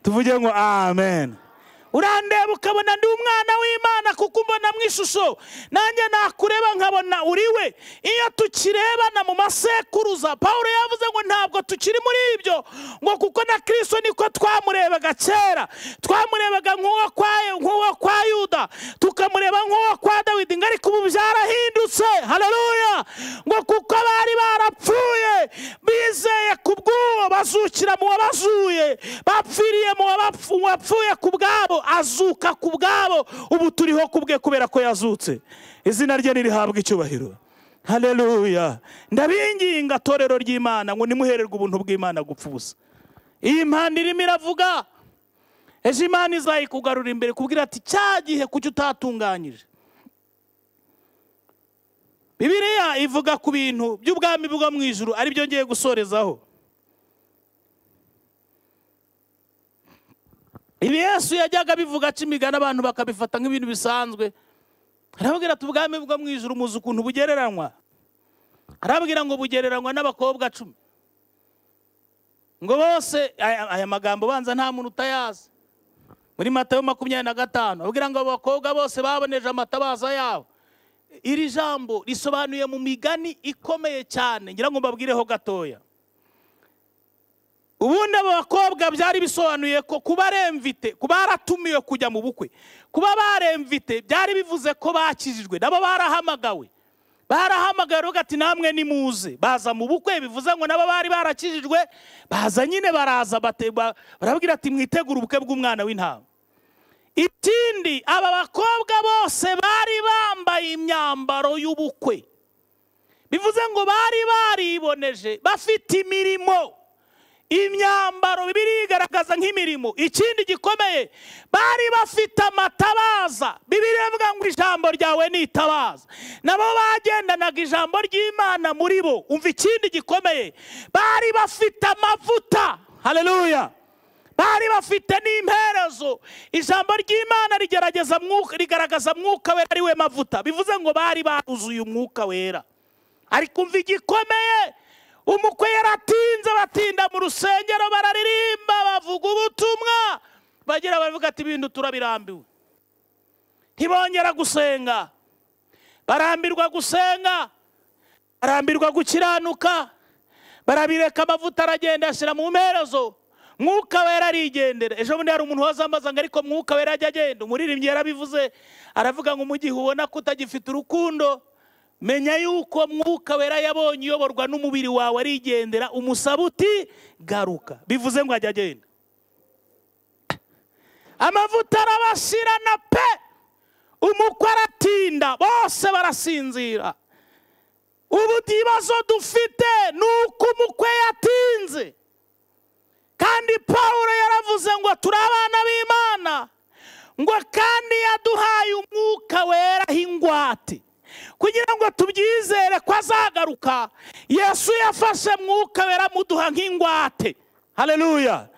Tuvuge ngo amen. Urandeba ukabona ndi umwana w'Imana kuko umbona mu ishusho, nanjye nakureba nkabona uriwe. Iyo tukirebana mu masekuruza, Paulo yavuze ngo ntabwo tukiri muri ibyo, ngo kuko na Kristo niko twamurebaga kera. Twamurebaga nk'uwo kwa Yuda, tukamureba nk'uwo kwa Dawidi, ngo ariko ubu byarahindutse. Haleluya. Ngo kuko bari barapfuye bizeye kubw'uwo bazukira mu wabazuye, bapfiriye mu wapfuye ku bwabo, azuka ku bwabo. Ubu turiho kubwe kubera ko yazutse. Izina rye nirihabwa icyubahiro. Haleluya. Ndabinginga torero ry'Imana ngo nimuhererwe ubuntu bw'Imana gupfa ubusa. Iyi mpanda irimo iravuga, ejo Imana izayikugarura imbere kubwira ati cya gihe kuki utatunganyije. Bibiliya ivuga ku bintu by'ubwami bwo mu ijuru, ari byo ngiye gusorezaho. Ibi Yesu yajyaga bivuga aca imigani abantu bakabifata nk'ibintu bisanzwe. Arababwira ati ubwami bwo mu ijuru muzi ukuntu bugereranywa. Arababwira ngo bugereranywa n'abakobwa 10. Ngo bose aya magambo banza nta muntu utayazi. Muri Matayo 25 ababwira ngo abakobwa bose baboneje amatabaza yabo. Iri jambo risobanuye mu migani ikomeye cyane, ngira ngo mbabwireho gatoya. Ubundi abo bakobwa byari bisobanuye ko kuba baremvite, kuba baratumiwe kujya mu bukwe, kuba baremvite byari bivuze ko bakijijwe, nabo barahamagawe. Barahamagawe ati namwe nimuze, baza mu bukwe, bivuze ngo nabo bari barakijijwe, baza nyine baraza barabwira ati mwitegure ubukwe bw'umwana w'intama. Ikindi aba bakobwa bose bari bambaye imyambaro y'ubukwe, bivuze ngo bari bariboneje, bafite imirimo. Imyambaro Bibiliya igaragaza nk'imirimo. Ikindi gikomeye, bari bafite amatabaza. Bibiliya ivuga ngo ijambo ryawe ni itabaza. Nabo bagendanaga ijambo ry'Imana muri bo. Umva ikindi gikomeye, bari bafite amavuta. Haleluya. Bari bafite n'imperezo. Ijambo ry'Imana rigerageza mwuka, rigaragaza mwuka wera ari we mavuta. Bivuze ngo bari baruzuye umwuka wera. Ariko umva igikomeye, Umukwe yaratinze, batinda mu rusengero bararirimba, bavuga ubutumwa, bagira bavuga ati ibintu turabirambiwe. Ntibongera gusenga, barambirwa gusenga, barambirwa gukiranuka, barabireka. Amavuta aragenda ashyira mu mperezo, Mwuka Wera arigendera. Ejo bundi hari umuntu wazambaza ngo ariko Mwuka Wera ajya agenda? Umuririmbyi yarabivuze, aravuga ngo mu gihe ubona ko utagifite urukundo, menya yuko Mwuka Wera yabonye uyoborwa n'umubiri wawe arigendera, umusaba uti garuka. Bivuze ngo ajya agenda. Amavuta arabashirana pe, umukwe aratinda, bose barasinzira. Ubu ibibazo dufite ni uko umukwe yatinze. Kandi Pawulo yaravuze ngo turi abana b'Imana, ngo kandi yaduhaye Umwuka Wera ingwate kugira ngo tubyizere ko azagaruka. Yesu yafashe Mwuka Wera amuduha nk'ingwate. Haleluya.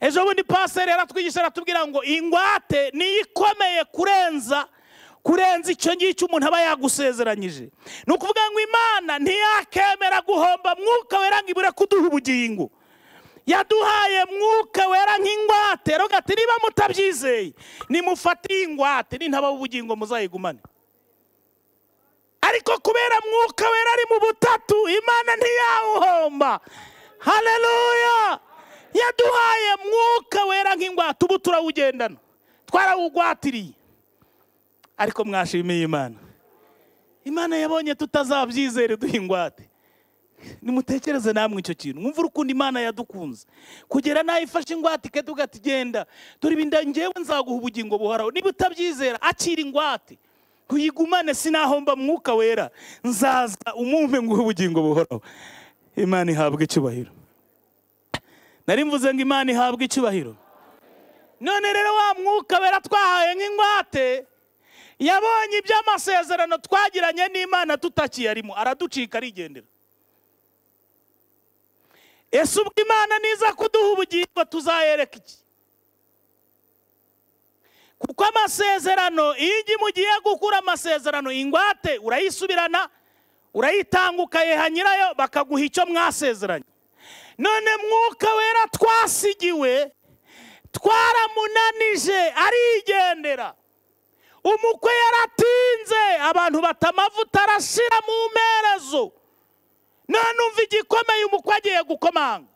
Ejo bundi paseri yaratwigisha aratubwira ngo ingwate niyo ikomeye kurenza icyo ngicyo umuntu aba yagusezeranyije. Ni ukuvuga ngo Imana ntiyakemera guhomba Mwuka Wera ngo ibure kuduha ubugingo. Yaduhaye Mwuka Wera nk'ingwate. Rero ati niba mutabyizeye nimufate ingwate, nintaba ubugingo muzayigumane. Ariko kubera Mwuka Wera ari mu butatu, Imana ntiyawuhomba. Haleluya. Yaduhaye Mwuka Wera nk'ingwate, ubu turawugendana, twarawugwatiriye. Ariko mwashimiye Imana. Imana yabonye tutazabyizere duha ingwate. Nimutekereze namwe icyo kintu, mwumve urukundo Imana yadukunze kugera naho ifashe ingwate ikaduga ati genda dore ibinda, njyewe nzaguha ubugingo buhoraho. Niba utabyizera akira ingwate kuyigumane, sinahomba Mwuka Wera, nzaza umumpe nguhe ubugingo buhoraho. Imana ihabwe icyubahiro. Nari mvuze ngo Imana ihabwe icyubahiro. None rero wa Mwuka Wera twahaye nk'ingwate yabonye iby'amasezerano twagiranye n'Imana tutakiyarimo, araducika arigendera. Ese ubwo Imana niza kuduha ubugingo tuzayereka iki? Kuko amasezerano, iyo mugiye gukura amasezerano, ingwate urayisubirana, urayitanga ukayiha nyirayo, bakaguha icyo mwasezeranye. None Mwuka Wera twasigiwe twaramunanije arigendera. Umukwe yaratinze, abantu bata amavuta arashira mu mperezo. None umva igikomeye, umukwe agiye gukomanga.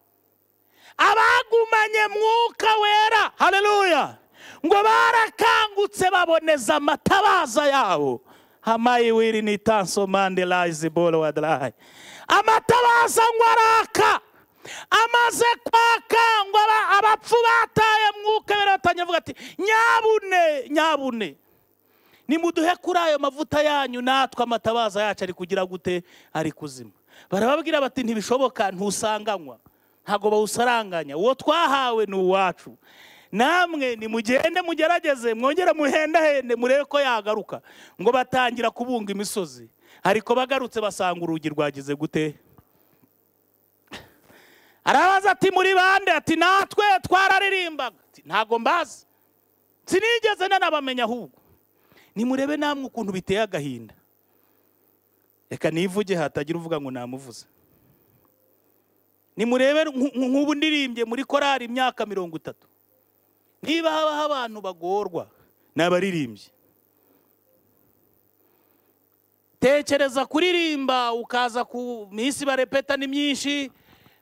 Abagumanye Mwuka Wera, haleluya, ngo barakangutse baboneza amatabaza yabo. Hamayi wiri ni tanso mandela izibolo wadrai. Amatabaza ngo araka, amaze kwaka, ngo abapfu bataye Mwuka Wera batangira kuvuga ati nyabune, nyabune, nimuduhe kuri ayo mavuta yanyu, natwe amatabaza yacu ari kugira gute? Ari kuzima. Barababwira bati ntibishoboka, ntusanganywa, ntago bawusaranganya, uwo twahawe ni uwacu. Namwe nimugende mugerageze, mwongere muhendahende murebe ko yagaruka. Ngo batangira kubunga imisozi, ariko bagarutse basanga urugi rwagize gute? Arabaza ati muri bande? Ati natwe twararirimbaga. Ati ntago mbazi, sinigeze nanabamenya ahubwo. Nimurebe namwe ukuntu biteye agahinda. Reka nivuge hatagira uvuga ngo namuvuze. Nimurebe nk'ubu ndirimbye muri korari imyaka 30. Niba habaho abantu bagorwa n'abaririmbyi, tekereza kuririmba ukaza ku minsi barepeta ni myinshi,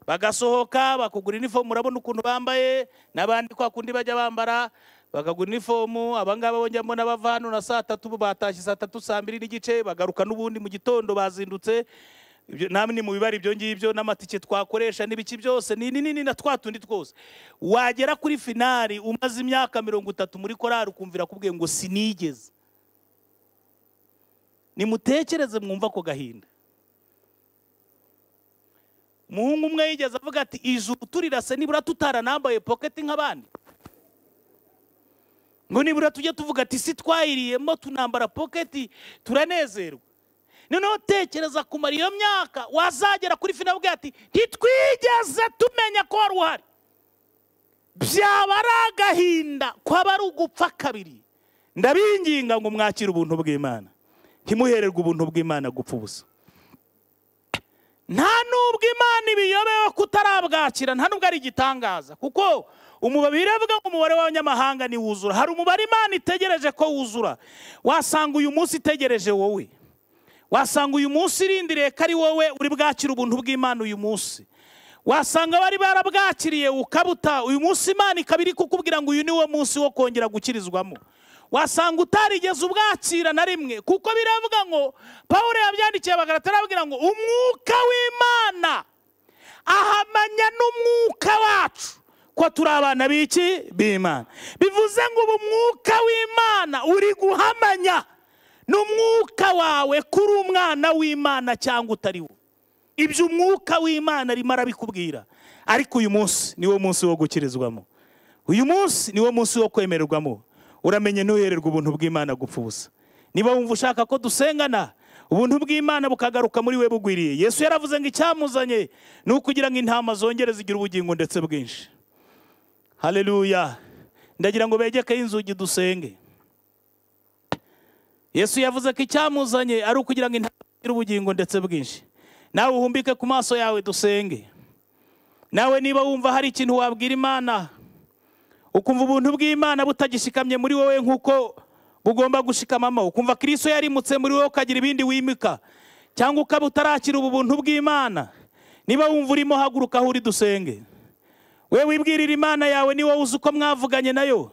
bagasohoka bakugura inifomu, urabona ukuntu bambaye, n'abandi kwa kundi bajya bambara bakagura inifomu. Abangaba bongera mbona bava hano na saa 3, batashye saa 3, saa 2:15, bagaruka n'ubundi mu gitondo bazindutse. Namwe ni mu bibari ibyo ngibyo n'amatike twakoresha n'ibiki byose ni nini na twatundi twose. Wagera kuri finali umaze imyaka 30 muri korari ukumvira kubwiye ngo sinigeze. Nimutekereze mwumva ko gahinda. Umuhungu umwe yigeze avuga ati ijuru turirase nibura tutaranambaye pocket nk'abandi. Ngo nibura tujye tuvuga ati si twayiriyemo tunambara pocket turanezerwa. Noneho tekereza kumara iyo myaka wazagera kuri finali ubwe ati ntitwigeze tumenya ko wari uhari. Byaba ari agahinda kwaba ari ugupfa kabiri. Ndabinginga ngo mwakire ubuntu bw'Imana, ntimuhererwe ubuntu bw'Imana gupfa ubusa. Nta nubwo Imana ibiyobewe kutarabwakira, nta nubwo ari igitangaza, kuko biravuga ngo umubare w'abanyamahanga ni wuzura. Hari umubare Imana itegereje ko wuzura. Wasanga uyu munsi itegereje wowe, wasanga uyu munsi irindiriye ko ari wowe uri bwakira ubuntu bw'Imana uyu munsi. Wasanga bari barabwakiriye ukabuta, uyu munsi Imana ikaba iri kukubwira ngo uyu ni wo munsi wo kongera gukirizwamo. Wasanga utarigeze ubwakira na rimwe, kuko biravuga ngo Pawulo yabyandikiye Abagalata arababwira ngo umwuka w'Imana ahamanya n'umwuka wacu ko turi abana b'iki? B'Imana. Bivuze ngo ubu umwuka w'Imana uri guhamanya n'umwuka wawe kuri umwana w'Imana cyangwa utari wo. Ibyo umwuka w'Imana arimo arabikubwira. Ariko uyu munsi niwo munsi wo gukirizwamo, uyu munsi niwo munsi wo kwemererwamo. Uramenye ntuhererwe ubuntu bw'Imana gupfa ubusa. Niba wumva ushaka ko dusengana, ubuntu bw'Imana bukagaruka muri we bugwiriye. Yesu yaravuze ngo icyamuzanye ni ukugira ngo intama zongere zigira ubugingo ndetse bwinshi. Haleluya. Ndagira ngo begeke inzugi dusenge. Yesu yavuze ko icyamuzanye ari ukugira ngo intama zigire ubugingo ndetse bwinshi. Nawe uhumbike ku maso yawe dusenge. Nawe niba wumva hari ikintu wabwira Imana, ukumva ubuntu bw'Imana butagishikamye muri wowe nkuko bugomba gushikamamo, ukumva Kristo yarimutse muri wowe ukagira ibindi wimika, cyangwa ukaba utarakira ubu buntu bw'Imana, niba wumva urimo haguruka aho uri dusenge. We wibwirira Imana yawe, ni wowe uzi uko mwavuganye nayo,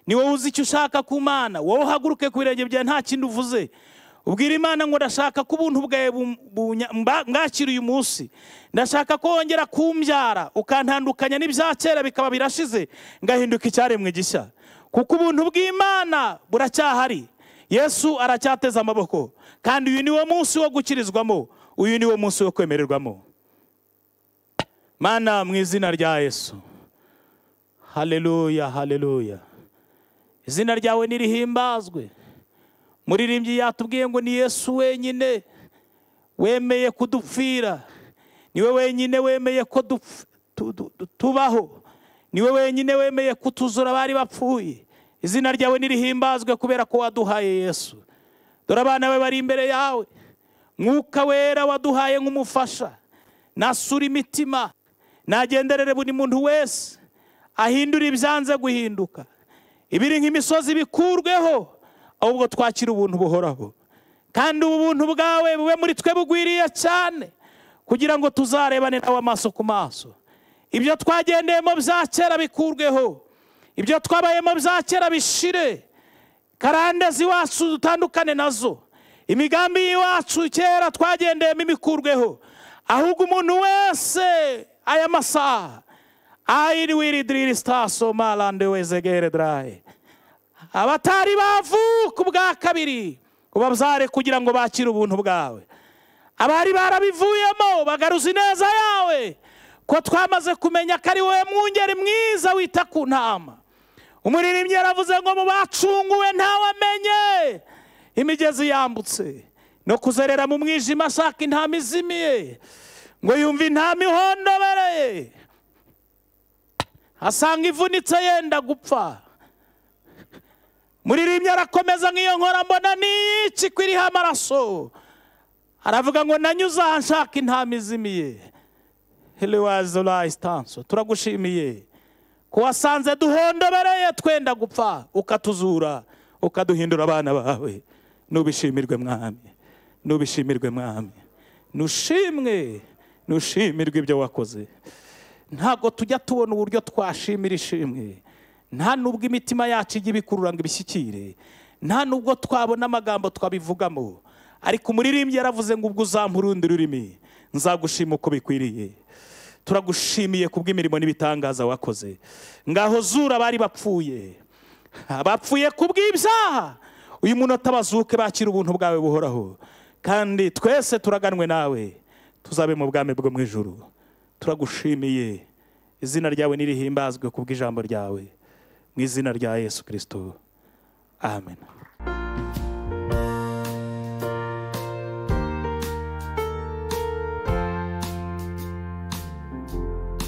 ni wowe uzi icyo ushaka ku Mana. Wowe uhaguruke ku birenge byawe nta kindi uvuze, ubwira Imana ngo ndashaka ko ubuntu bwawe mwakira uyu munsi, ndashaka ko wongera kumbyara ukantandukanya n'ibya kera bikaba birashize, ngahinduka icyaremwe gishya. Kuko ubuntu bw'Imana buracyahari, Yesu aracyateze amaboko, kandi uyu ni wo munsi wo gukirizwamo, uyu ni wo munsi wo kwemererwamo. Mana, mu izina rya Yesu, haleluya, haleluya. Izina ryawe nirihimbazwe. Muririmbyi yatubwiye ngo ni Yesu wenyine wemeye kudupfira, niwe wenyine wemeye ko tubaho, niwe wenyine wemeye kutuzura abari bapfuye. Izina ryawe nirihimbazwe kubera ko waduhaye Yesu. Dore abana be bari imbere yawe, Mwuka Wera waduhaye nk'umufasha, nasura imitima, nagenderere buri muntu wese, ahindura ibyanze guhinduka, ibiri nk'imisozi bikurweho, ahubwo twakira ubuntu buhoraho. Kandi ubu buntu bwawe bube muri twe bugwiriye cyane, kugira ngo tuzarebane nawe amaso ku maso. Ibyo twagendeyemo bya kera bikurweho, ibyo twabayemo bya kera bishire, karande z'iwacu dutandukane nazo, imigambi y'iwacu kera twagendeyemo imikurweho, ahubwo umuntu wese aya masaha abatari bavuka ubwa kabiri ubabyare kugira ngo bakire ubuntu bwawe, abari barabivuyemo bagaruza ineza yawe, ko twamaze kumenya ko ari wowe mwungeri mwiza wita ku ntama. Umuririmbyi yaravuze ngo mu bacunguwe ntawamenye imigezi yambutse no kuzerera mu mwijima ashaka intama izimiye, ngo yumve intama ihondobereye asanga ivunitse yenda gupfa. Muririmbyi arakomeza nk'iyo nkora mbona niki kwiriho amaraso, aravuga ngo nanyuze aha nshaka intama izimiye. Turagushimiye ko wasanze duhondobereye twenda gupfa, ukatuzura ukaduhindura abana bawe. Nubishimirwe Mwami, nubishimirwe Mwami, nushimwe, nushimirwe ibyo wakoze. Ntabwo tujya tubona uburyo twashimira ishimwe, nta nubwo imitima yacu ijya ibikurura ngo ibishyikire, nta nubwo twabona amagambo twabivugamo, ariko umuririmbyi yaravuze ngo ubwo uzampa urundi rurimi nzagushima uko bikwiriye. Turagushimiye kubw'imirimo n'ibitangaza wakoze. Ngaho zura abari bapfuye, abapfuye kubw'ibyaha, uyu munota bazuke bakira ubuntu bwawe buhoraho, kandi twese turaganwe nawe tuzabe mu bwami bwo mu ijuru. Turagushimiye, izina ryawe nirihimbazwe kubw'ijambo ryawe, mu izina rya Yesu Kristo, amen.